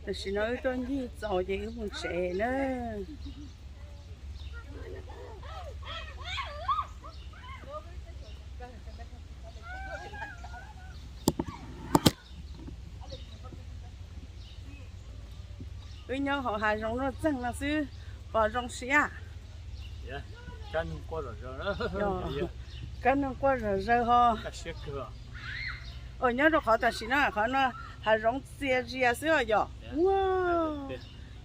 Tam sim no wb tuaj ncig txaus ces wb mus tsev na. Wb nyob hauv hav zoov nuj txeeg no xwb, pom zoo siab. Kab noog quaj zom zaws ho. Nyob rau qhov tam sim no qhov no hav zoov txias zias xwb os yom.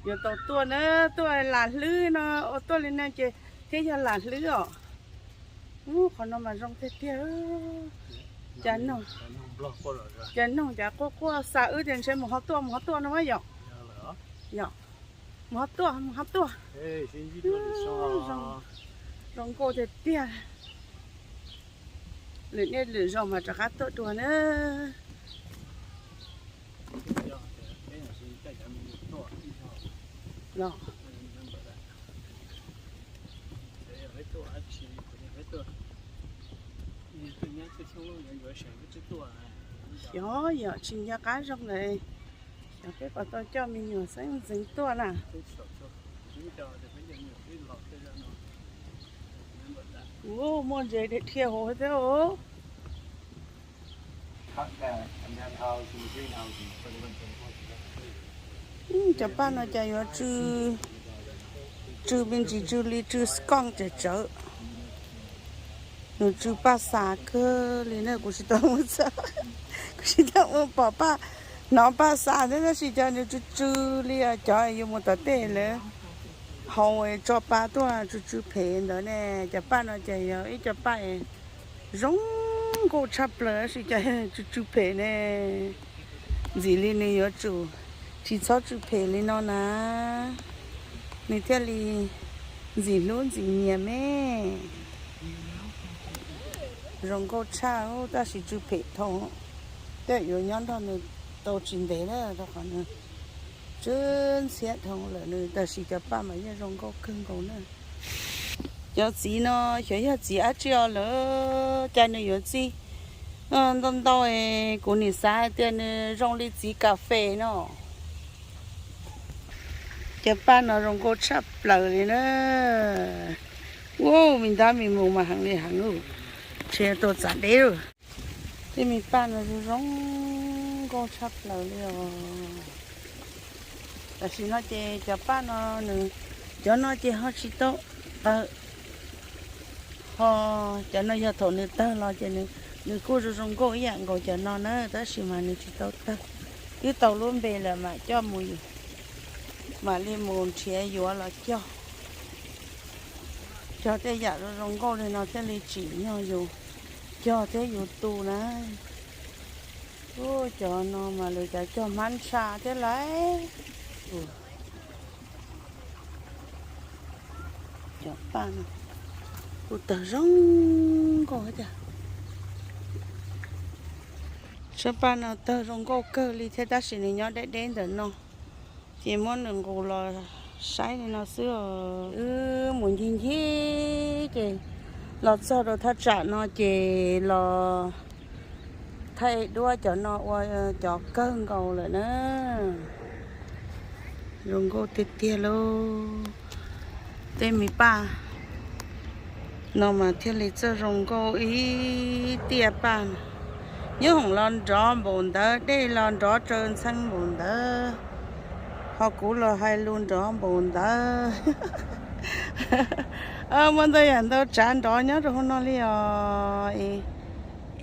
Yuav tau tuaj na, tuaj lam hlwb no, ua tuaj li no ces thiaj yog lam hlwb os. Ub, qhov no mas zoo tiag tiag. Cas noog, cas noog cas quaj quaj xa wb tias ntshe mus ho tuaj, mus ho tuaj no yom. Yom, mus ho tuaj, mus ho tuaj. Zoo nkauj tiag tiag. Lwm niaj lwm zaus mas rov qab tuaj dua na. Xyov yog tsis nco qab zoo lawm, xyov peb puas tau coj me nyuam xeeb ntxeev tuaj na. Ua muaj ntses dhia dhia hauv thiab os. Cov paj no cas yuav tsw, tsw me ntsis tsw li tsw scones tsawv tsawv. Nws tsw paj xas kawg li na, kuv tsis tau muaj, kuv tsis tau muaj pom paj, hnov paj xas thiab tab sis cov nws tsw tsw li cov yuav mus tom tej lawv haus tso pa tuaj tsw tsw phem ntawd ne. Cov paj no ces yog ib co paj zoo nkauj tshaj plaws tab sis cov tsw tsw phem ne. Ntxim li nws yuav tsum tsis txhob tsw phem li no na, nws thiaj li ntxim hlub ntxim nyiam me. Zoo nkauj tshaj tab sis tsw phem dhau, tej yuav nyob nrog nws tau tsis ntev na rau qhov nws tsw ntxhiab dhau lawm nws, tab sis cov paj mas yeej zoo nkauj kawg nkaus na. Cov txiv no xyov yog txiv dab tsi os lawm, cas nws yuav txi ntau ntau, kuv nim xav hais tias nws zoo li txiv kas fes no. Cov paj no zoo nkauj tshaj plaws li na. Ua me ntab me mus mas heev li heev, ntshe tuaj txav deb lawm. Tej me paj no zoo zoo nkauj tshaj plaws li os. Tam sim no ces cov paj no nws, cov no ces ho tsis tau tawg, ho cov no yog thaum nws tawg los ces nws kuj zoo zoo nkauj ib yam nkaus cov no na, tab sis mas nws tsis tau tawg. Twb tau lub npe lawm mam coj mus, mam li mus nrhiav yuav los cog. Cog tej yam zoo zoo nkauj li no thiaj li tsim nyog yus cog thiab yus tu na. Ub, cov no mas lawv cov cog hmab ntsha thiab lauj. Cov paj no kuj tawg zoo nkauj tiag. Tsob paj no tawg zoo nkauj kawg li thiab tab sis nws nyob deb deb ntawm no, ces muab nws nqus los saib li no xwb os. Wb mus ncig ncig ces los txog rau thaj tsam no ces los thaij duab cov no ua cov kawg nkaus lawm na. Zoo nkauj tiag tiag lauj. Tej me paj no mas thiaj li txawj zoo nkauj ib tiaj paj. Nyob hoom los nrov npaum ntawd, dej los nrov tsaws ntxhee npaum ntawd, ho kuv los hais lus nrov npaum ntawd. Muaj ntau yam ntau tsav nrov nyob rau hauv no li os.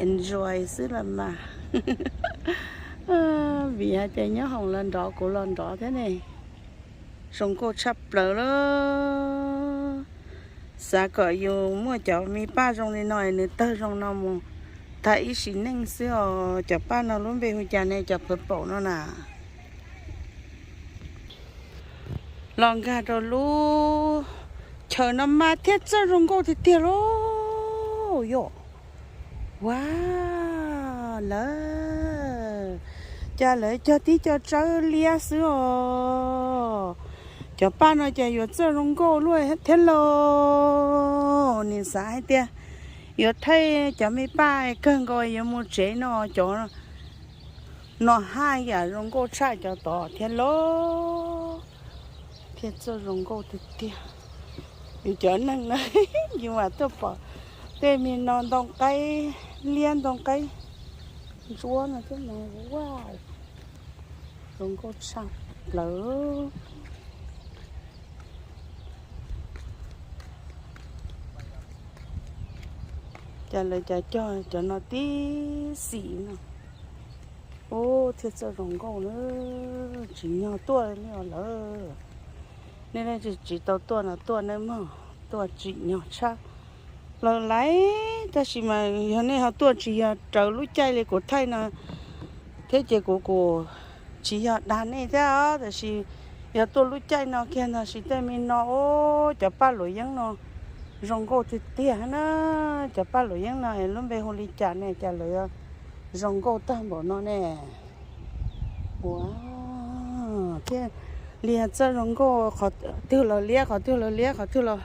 Enjoy xwb los mas. Vim hais tias nyob hoom los nrov kuv los nrov thiab ne. Zoo nkauj tshaj plaws lawm. Xav kom yus muaj cov me paj zoo li no es nws tawg zoo no mus tag ib sim neej xwb os. Cov paj no lub npe hu cas ne, cov purple no na? Los nkag rau lub chaw no mas thiaj txawj zoo nkauj tiag tiag lauj. Yog, ua lawm, cas lawv cog tib co tsawb liab xwb os. Cov paj no ces yuav txawj zoo nkauj luaj thiab lauj. Nim xav hais tias yuav thaij cov me paj kawg nkaus yuav mus tsev no, cov No haj yam zoo nkauj tshaj cov tod thiab lauj, thiaj txawj zoo nkauj tiag tiag. Yus cov neeg no yus mas tuaj pom tej me no ntoo qaib liab ntoo qaib ntsuab no thiab mas, wow, zoo nkauj tshaj plaws. Cas lawv cas cog cov no tib xim no, ub, thiaj txawj zoo nkauj na. Tsim nyog tuaj li os lawm. Nej leej twg tsis tau tuaj no tuaj nawb mog, tuaj tsim nyog tshaj plaws lawm. Tab sis mas yog nej ho tuaj tsis yog raws lub caij li kuv thaij no thiab ces kuv kuj tsis yog dag nej thiab os, tab sis yog tuaj lub caij no kiag ntag, sis tej me no, ub, cov paj luam yeeb no zoo nkauj tiag tiag na. Cov paj luam yeeb no es lub npe hu li cas ne, cas lawv zoo nkauj tag npaum no ne? Ua, thiaj li txawj zoo nkauj, qhov twg los liab, qhov twg los liab, qhov twg los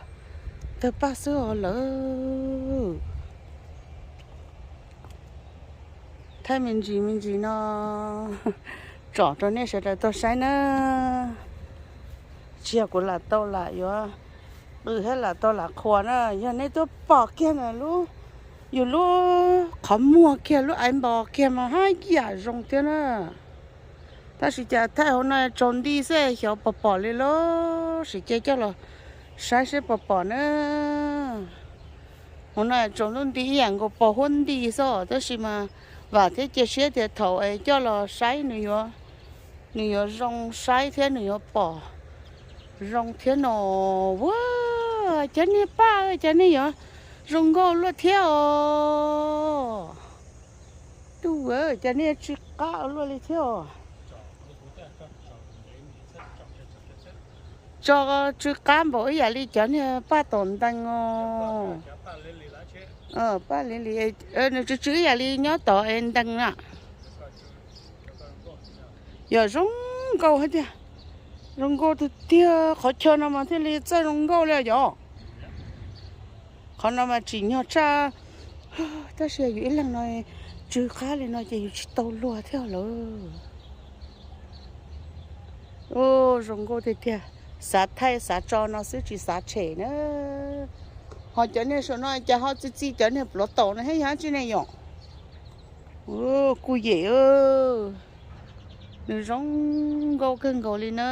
tawg paj xwb os lawm. Thaij me ntsis me ntsis no tsom rau nej sawv daws tau saib na. Tsis yog kuv lam tau lam yuav qw thiab lam tau lam qhuas na, yog nej tuaj pom kiag na lub, yus lub qhov muag kiag lub aiv npos kiag mas haj yam zoo thiab na. Tab sis cas thaij hauv no tsaus nti xwb, xyov puas pom li lauj, sim cia coj los saib seb puas pom na. Hauv no tsaus ntuj nti ib yam nkaus pos huab nti xwb, tab sis mas vam thiab cia siab tias thaum es coj los saib nws yuav, nws yuav zoo saib thiab nws yuav pom zoo thiab no. Ua, cov niag paj, cov niag yuav zoo nkauj luaj thiab os. Tuj, cov niag tsw qab luaj li thiab os. Tso tsw qab npaum ib yam li cov niag paj tom ntees os. Paj li li, nws tsw tsw ib yam li nyob tom es ntees na. Yog zoo nkauj hais tiag, zoo nkauj tiag tiag, qhov chaw no mas thiaj li txawj zoo nkauj li os yom. Qhov no mas tsim nyog tshaj, tab sis yus ib leeg no tsw qab li no ces yus tsis tau luag thiab lawm. Ub, zoo nkauj tiag tiag, xav thaij xav tso no xwb tsis xav tshem na. Ho cov niag saum no cas ho txi txi cov niag pluav taum no thiab yog dab tsi ne yom? Kuj yem, nws zoo nkauj kawg nkaus li na.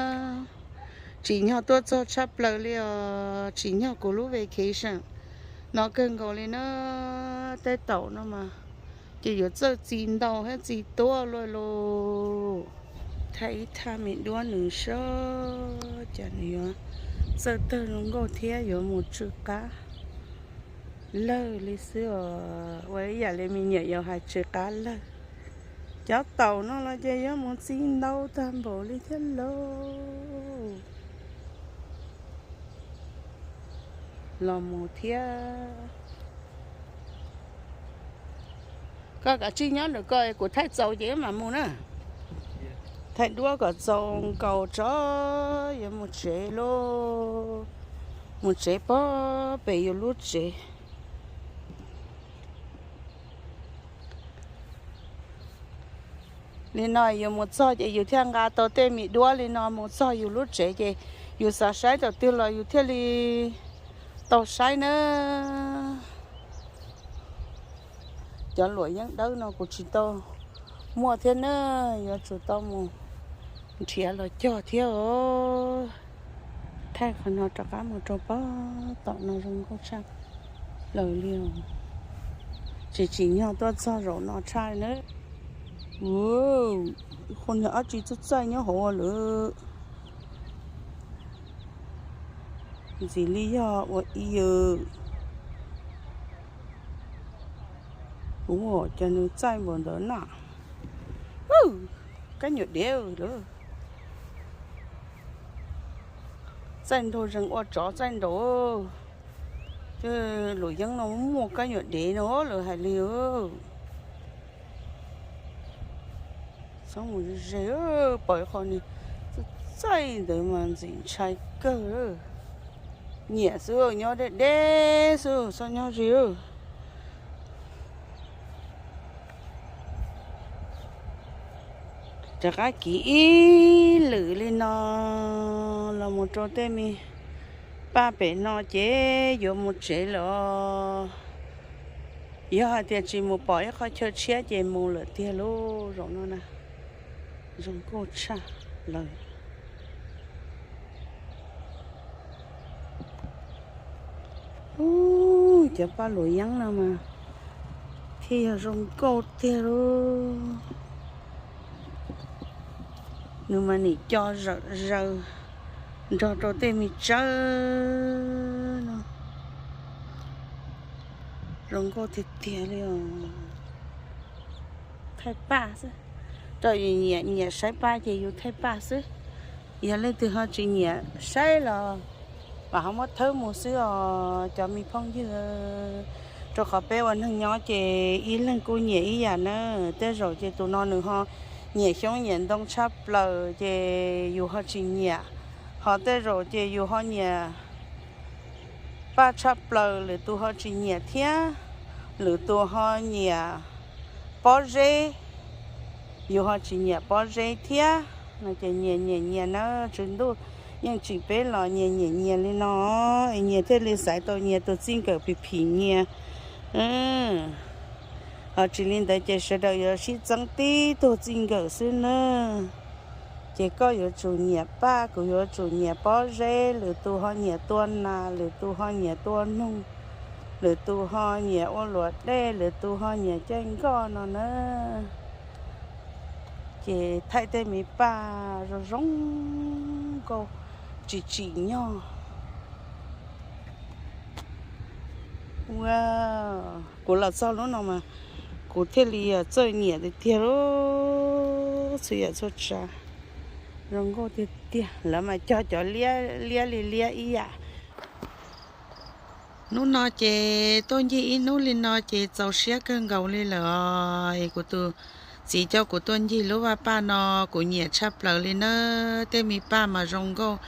Tsim nyog tuaj txog tshaj plaws li os, tsim nyog kuv lub vacation no kawg nkaus li na. Tej taum no mas ces yuav txawj txi ntau thiab txi tuaj luaj lauj. Thaij ib thaj me duab nws saib cas nws yuav txawj tawg zoo nkauj thiab yuav mus tsw qab lawg li xwb os. Ua ib yam li me nyuam yaus hais tsw qab lawg. Cov taum no los ces yuav mus txi ntau tag npaum li thiab lauj. Los mus thiab. Koj kav tsij nyob ntawm ko, kuv thaij txaus ces mam mus na. Thaij duab kom txaus nkaus tso, yuav mus tsev lauj. Mus tsev pob pem yus lub tsev. Li no yus mus txog ces yus thiaj nqa tau tej me duab li no mus txog yus lub tsev ces yus xav saib thaum twg los yus thiaj li tau saib na. Cov luam yeeb dawb no kuv tsis tau muaj thiab na, yuav tsum tau mus nrhiav los cog thiab os. Thaij qhov no rov qab mus rau pob tom no zoo nkauj tshaj plaws li os. Tsis tsim nyog tuaj txog zaum no tshaj na. Qhov niag dab tsi txaij txaij nyob hauv lawm. Ntxim li yog ua i. Ua cas nws txaij npaum ntawd na. Kab nyuam dev lawm. Txaij nraug zeeg ua tsov txaij nraug. Luam yeeb no muaj kab nyuam dev no lawv hais li. Txhob mus ze, pom qhov ni txaij ntawd mas ntxim ntshai kawg. Nyiam xwb, nyob deb deb xwb, txhob nyob ze. Rov qab kiv ib lwm li no los mus rau tej me paj pem no ces yuav mus tsev lawm os. Yog hais tias tsis mus pom ib qhov chaw tshiab ces mus lawm tiag lauj. Zaum no na, zoo nkauj tshaj lawm. Ub, cov paj luam yeeb no mas thiaj yog zoo nkauj tiag lauj. Nws mas nim co zawm zaws nrog rau tej me tsawb no. Zoo nkauj tiag tiag li os. Thaij paj xwb, rau yus nyiam nyiam saib paj ces yus thaij paj xwb. Yog leej twg ho tsis nyiam saib los mam ho muab thawb mus xwb os cov me phooj ywg. Rau qhov peb ua neeg nyob ces ib leeg kuj nyiam ib yam na. Tej zaum ces tus no nws ho nyiam xyoob nyiam ntoo tshaj plaws ces yus ho tsis nyiam. Ho tej zaum ces yus ho nyiam paj tshaj plaws lwm tus ho tsis nyiam thiab. Lwm tus ho nyiam pob zeb, yus ho tsis nyiam pob zeb thiab. No ces nyias nyias nyias na, tswv ntuj yeej tsim peb los nyias nyias nyias li no, es nyias thiaj li xaiv tau nyias tus txij nkawm phim phim nyias. Ho tsis li ntawd ces sawv daws yuav sib txeeb tib tug txij nkawm xwb na. Ces koj yuav tsum nyiam paj, kuv yuav tsum nyiam pob zeb, lwm tus ho nyiam tua nas, lwm tus ho nyiam tua noog, lwm tus ho nyiam ua luam dej, lwm tus ho nyiam caij nkoj no na. Ces thaij tej me paj zoo zoo nkauj tsim tsim nyog. Ua, kuv los txog lub no mas kuv thiaj li txawj nyiam tiag tiag lauj. Txhua yam txhua tsav zoo nkauj tiag tiag, lawv mas cog cov liab liab li liab ib yam. Hnub no ces tuaj ncig ib hnub li no ces txaus siab kawg nkaus li lawm os. Es kuv tus txiv coj kuv tuaj ncig lub vaj paj no, kuv nyiam tshaj plaws li na. Tej me paj mas zoo nkauj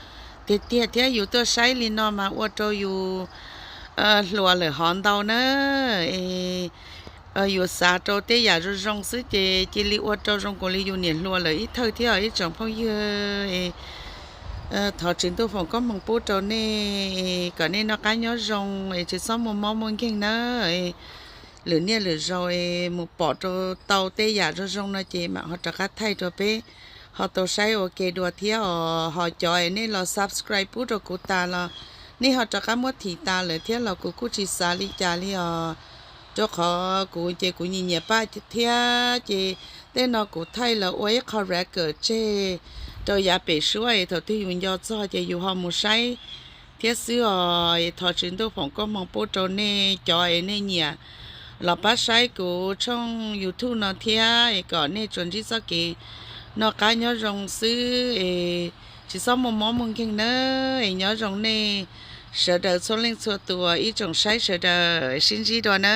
tiag tiag thiab yus tuaj saib li no mas ua rau yus hluas lawm hov ntau na. Es yus xav rau tej yam zoo zoo xwb ces cia li ua rau zoo nkaus li yus niam hluas lawm ib thawj thiab os ib tsoom phooj ywg. Thov Tswv Ntuj foom koob hmoov pub rau nej, kom nej noj qab nyob zoo es tsis txhob muaj mob muaj nkeeg na. Lwm niaj lwm zaus es mus pom rau tau tej yam zoo zoo no ces mam ho rov qab thaij rau peb ho tau saib ua ke dua thiab os. Ho cov es nej los subscribe pub rau kuv tas los nej ho rov qab muab thim tas lawm thiab los kuv kuj tsis xav li cas li os. Rau qhov kuv ces kuv nyiam nyiam paj thiab ces tej no kuv thaij los ua ib qho record tseg rau yav pem suab es thaum twg yus nco txog ces yus ho mus saib thiab xwb os. Es thov Tswv Ntuj foom koob hmoov pub rau nej cov es nej nyiam los pab saib kuv tshooj YouTube no thiab es kom nej tsuas ntsib txoj kev noj qab nyob zoo xwb es tsis txhob muaj mob muaj nkeeg na. Es nyob zoo nej sawv daws txhua leej txhua tus ib tsoom saib sawv daws, sib ntsib dua na.